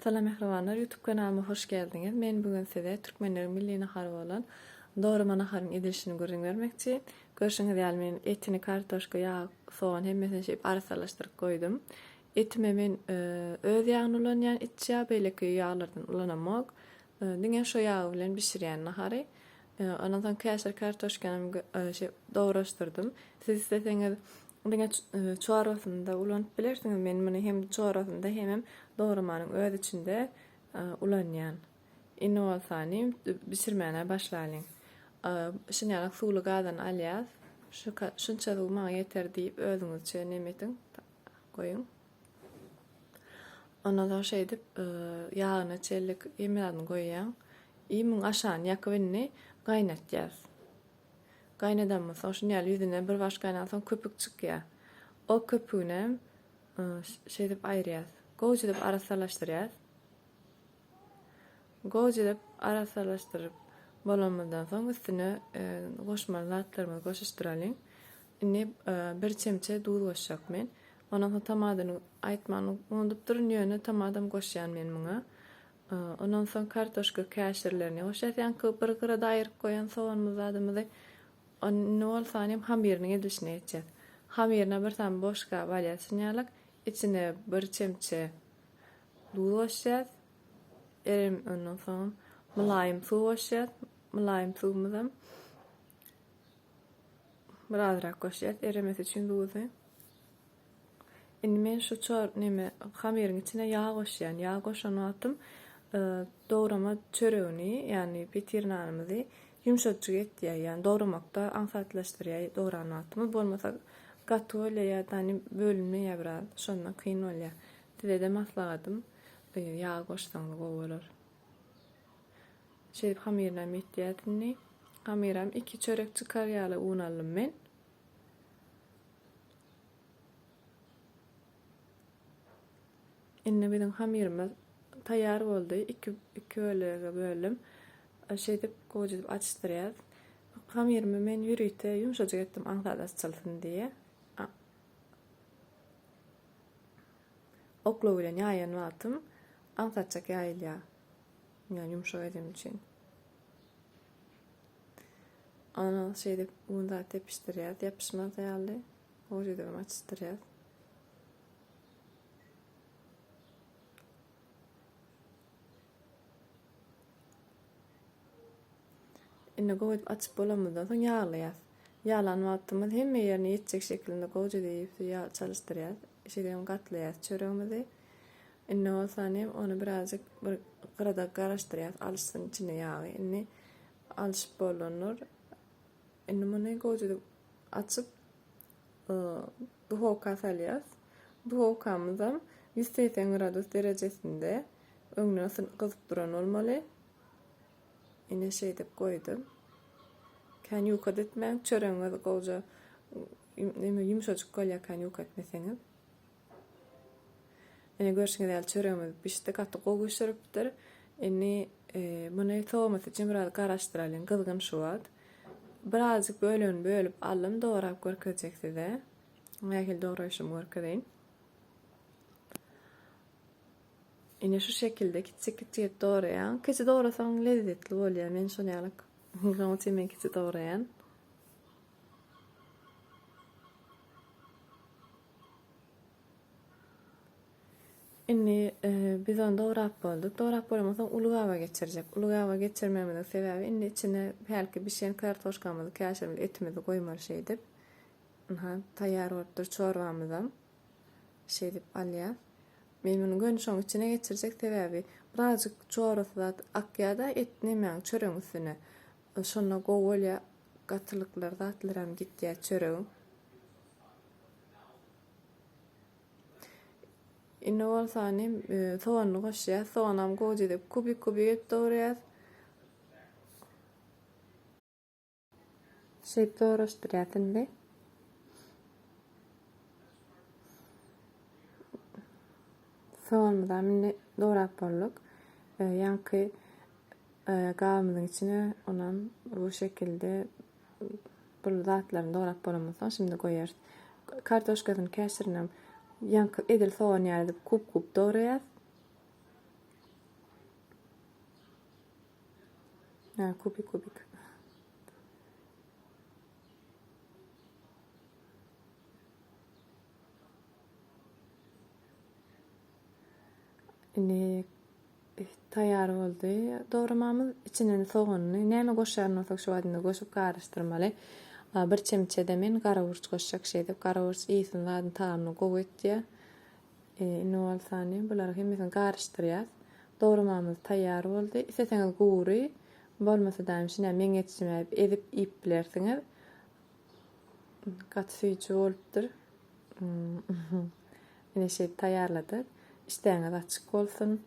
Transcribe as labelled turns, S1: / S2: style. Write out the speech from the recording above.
S1: Salam mähribanlar YouTube kanalyma hoş geldiňiz. Men bu gün size türkmenleriň milli nahary bolan dograma naharyň edilişini gürrüň bermekçi. Görşüňiz ýaly men etini, kartoşka, ýag, sogan hemmesini şeýdip arassalaşdyryp goýdum. Etime men öz ýagyny ulanýan, iç ýag, beýleki ýaglardan ulanamok. Diňe şo ýagy bilen bişirýän nahary. Ondan soň käşir kartoşkany şeýdip dograşdyrdym. Siz isleseňiz Diňe çorbasynda ulanyp bilersiňiz. Men muny hem çorbasynda hemem dogramanyň öz içinde ulanýan. Indi bolsa nim bişirmäne başlalyň. Şuny ýaly suwly gazany alýas. Şu şunça suw maňa ýeter diýip özüňizçe nem ediň, goýuň. Ondan soň şeýdip ýagyna çenli hemme zadyny goýýaň. I muň aşagyny ýakyp indi gaýnatýas. Gaýnadanmyz soň şuny ýaly ýüzüne bir baş gaýnan soň köpük çykýar. O köpüginem şeýdip aýyrýas. Gowja edip arassalaşdyrýas. Gowja edip arassalaşdyryp bolanymyzdan soň üstüne goşmaly zatlarymyzy goşuşdyralyň. Indi bir çemçe duz goşjak men. Ondan soň tomadyny aýtman unudypdyryn, ýöne tomadam goşýan men muňa. Ondan soň kartoşka käşirlerini goşýas. Ýaňky bir gyrada aýryp goýan soganymyzy zadymyzy. Indi bolsa hem hamyrynyň edilişine geçýäs. Hamyryna bir sany boş gap alýas şunýalak. Içine bir çemçe duz goşýas. Erem ondan soň mylaýym suw goşýas. Mylaýym suwumyzam birazrak goşýas eremesi üçin duzy. Indi men şu çor neme hamyryň içine ýag goşýan. Ýag goşan wagtym dograma çöregini, ýagny petir nanymyzy ýumşajyk etýär. Ýagny dogramakda aňsatlaşdyrýar dogran wagtymyz. Bolmasa gaty bolýar ýa-da hani bölünmeýär biraz. Şonda kyn bolýar. Size-de maslahatym ýag goşsaňyz gowy bolar. Şeýdip hamyrynam ýetýär indi. Hamyram 2 çörek çykar ýaly un aldym men. Indi biziň hamyrymyz taýýar boldy. Iki, iki bölege böldüm. Şeýdip gowja edip açdyrýas. Hamyrymy men ýörite ýumşajyk etdim, aňsat açylsyn diýe. Oklaw bilen ýaýan wagtym aňsatjak ýaýylýar. Ýani ýumşak edenim üçin. Ana şeýdip un zat ýapyşdyrýas, ýapyşmaz ýaly. Gowja edibem açdyrýas. Indi gowy edip açyp bolanymyzdan soň ýaglaýas. Ýaglan wagtymyz hemme ýerine ýetjek şekilinde gowja edip ýag çalyşdyrýas. Şeýdibem gatlaýas çöregimizi. Indi bolsa nem ony birazjyk bir gyrada garaşdyrýas alyşsyn içinde ýagy. Indi alyşyp bolandyr. Indi muny gowja edip açyp duhowka salýas. Duhowkamyzam 180 gradus derejesinde öňden gyzyp duran bolmaly. Ine şeýdip goýdum. Kän ýuka etmäň, çöregiňiz gowja neme ýumşajyk bolýar kän ýuka etmeseňiz. Ine görşüňiz ýaly çöregimiz bişdi, gaty gowy bişiripdir. Indi e, muny sowamasy üçin biraz garaşdyralyň, gyzgyn şu wagt. Birazjyk bölegini bölüp aldym, dograp görkezjek size. Nähili dograýşymy görkezeýin. Ine şu şekilde kiçi kiçi edip dograýaň. Kiçi dograsaň lezzetli bolýar. Men şony ýaly şonuň üçin men kiçi dograýan. Indi biz ony dograp bolduk. Dograp bolandan soň uly gaba geçirjek. Uly gaba geçirmegimiziň sebäbi indi içine hälki bişen kartoşkamyzy, käşirimizi, etimizi goýmaly şeýdip. Ynha, taýýar bolupdyr çorbamyzam. Şeýdip alýas. Men muny göni şoň içine geçirjek sebäbi birazjyk çorbasy zat akýada et nemäň çöregiň üstüne. Şonda gowy bolýar. Gatylyklar zatlaram gitýär çöregiň. Indi bolsa nem soganyny goşýas. Soganam gowja edip kubik-kubik edip dograýas. Şeýdip dograşdyrýas indi. Soganymyzam indi dograp bolduk. Ýaňky gabymyzyň içine onam bu şekilde bu zatlaryny dograp bolandan soň şimdi goýarys. Kartoşkasyny käşirinem ýaňky edil sogan ýaly edip kub-kub dograýas. Ýa kubik kubik. Indi taýýar boldy dogramamyz. Içinden soganyny näme goşýan bolsak şu wagt indi goşup garyşdyrmaly. Bir çemçe-de men gara burç goşjak şeýdip. Gara burç ysyn zadyny tagamyny gowy etýär. Indi bolsa indi bulary hemmesini garyşdyrýas. Dogramamyz taýýar boldy. Isleseňiz gury, bolmasa daýym şine meň etişime ezip iýip bilersiňiz. Gaty süýji bolupdyr. Ine şeýdip taýýarladyk. Işdäňiz açyk bolsun.